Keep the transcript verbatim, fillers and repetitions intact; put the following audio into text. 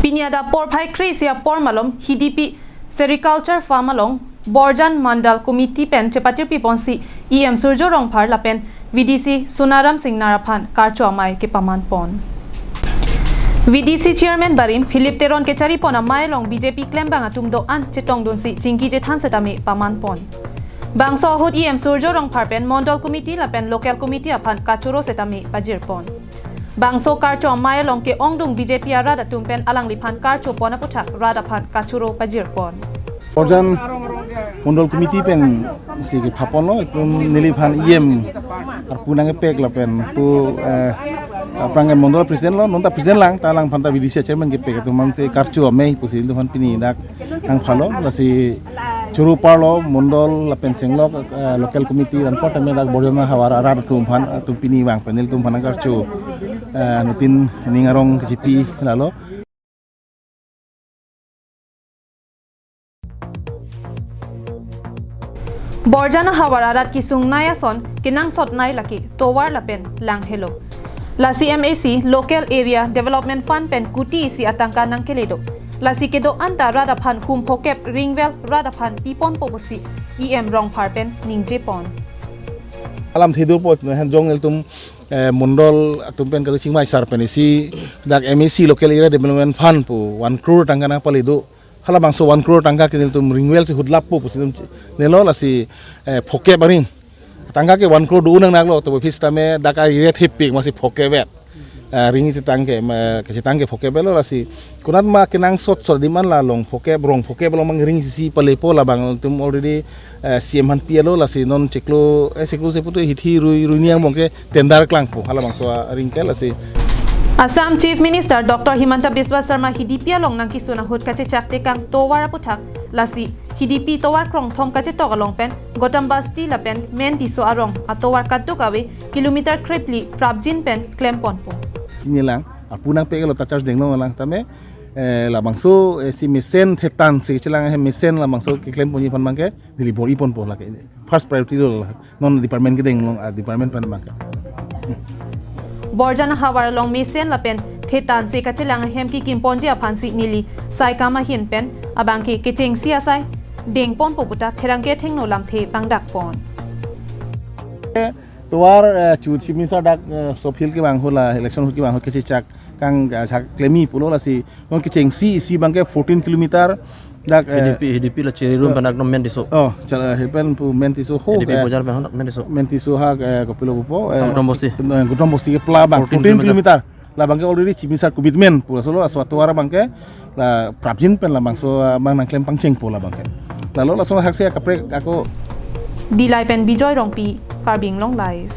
Pini adap porphai kre-isi apor malom Hidipi Sericulture Farm along Borjan Mandal Committee pen chepatirpi ponsi E M Surjo Rongphar lapen V D C Sonaram Singnar aphan karcho amei kepaman pon. V D C Chairman barim Philip Teron kechari pon amei along B J P klembang atum do-an chetongdunsi chingki chethan setame paman pon. Bangso ahut E M Surjo Rongphar pen Mondol Committee lapen Local Committee aphan kachoro setame pajir pon. Bangso karcho amei along ke-ongdung B J P arat atum pen alangliphan karcho pon aputhak rat aphan kachoro pajir pon. Borjan Mondol Committee pensi kepha ponlo, itum neliphan E M arpu nangkepek lapen pu, eh, aphrang ke Mondol President lo, non ta President lang, ta alangphan ta V D C Chairman kepek, itum mangse karcho amei pusi itum aphan pini dak nangphalo, lasi choro parlo Mondol lapen Chenglok, eh, Local Committee, anparta me dak Borjan ahavar arat atum aphan, itum pini vang pen nelitum aphan nangkarcho, eh, nutin ning arong kechipi lalo. Borjan ahavar arat kesung nai ason kenangsot nai lake tovar lapen lang helo. Lasi M A C Local Area Development Fund pen kuti isi atangka nangkele do. Lasi kedo-an ta rat aphan hum phokep ring well rat aphan pi ponpo pusi E M Rongphar pen ningje pon. Alam thedo po, hanjong nelitum, eh, Mondol atum pen kachingmai sar pen isi dak M A C Local Area Development Fund pu one crore tangka nangpale do. Halabangso one crore tangka ke nelitum ring well si hutlappo pusi nelitum nelo, lasi, eh, phokep aring. Tangka ke one crore do-un nangnaklo, to office tame dak a-rate hepik masi phokep vet. Eh, ring chetang ke, ma, kachetang ke phokep vetlo, lasi konat ma kenangsot sor demand la long phokep, rong phokep along mang ring isi palepo, labang itum already, eh, C M aphan pilo, lasi non chiklo, eh, chiklo si putu hithi rui, rui niang bong ke tender klangpo, halabangso aring ke lasi. Assam Chief Minister Doctor Himanta Biswa Sarma Hidipi along nangkesun ahut kachechak tekang tovar aputhak, lasi Hidipi tovar krongthom kachetok along pen Gautam Basti lapen Men Tisso arong atovar kaduk ave kilometer krephli prapjin pen klem ponpo. Chini lang, arpu nangpeklo ta charge denglo lang tame, eh, labangso, eh, si mesen thetan si chelang he mesen labangso keklem ponji aphan abangke delivery ponpo lake. First priority lo la. Non department kedeng along, ah, department pen abangke. Borjan ahavar along mesen lapen thetan si kachelang ahem kekim ponji aphansi neli saikam ahin pen abangke kechengsi asai deng ponpo puta pherangke thengno lamthe pangdak pon. Tovar, eh, chu Chief Minister dak, eh, sob hill kevang ahut la, election ahut kevang ahut kachechak kang, eh, chak klemi pulo, lasi non kechengsi isi abangke fourteen kilometer dak, eh, Hidipi, Hidipi la Cherirum pen dak Men Tisso. Oh, chala, eh, pen pu Men Tisso ho, Hidipi eh, bojar pen dak Men Tisso. Men Tisso ha, eh, kopilo pupo, eh, Gautam Basti. Eh, Gautam Basti ke pla abang, fourteen kilometer. Labangke already Chief Minister commitment pu, laso lo laso atovar abangke la prapjin pen labangso, ah, abang nangklem pangchengpo labangke. Lalo laso haksi akaprek ako. Dillai pen Bijoy Rongpi, Karbi Anglong Live.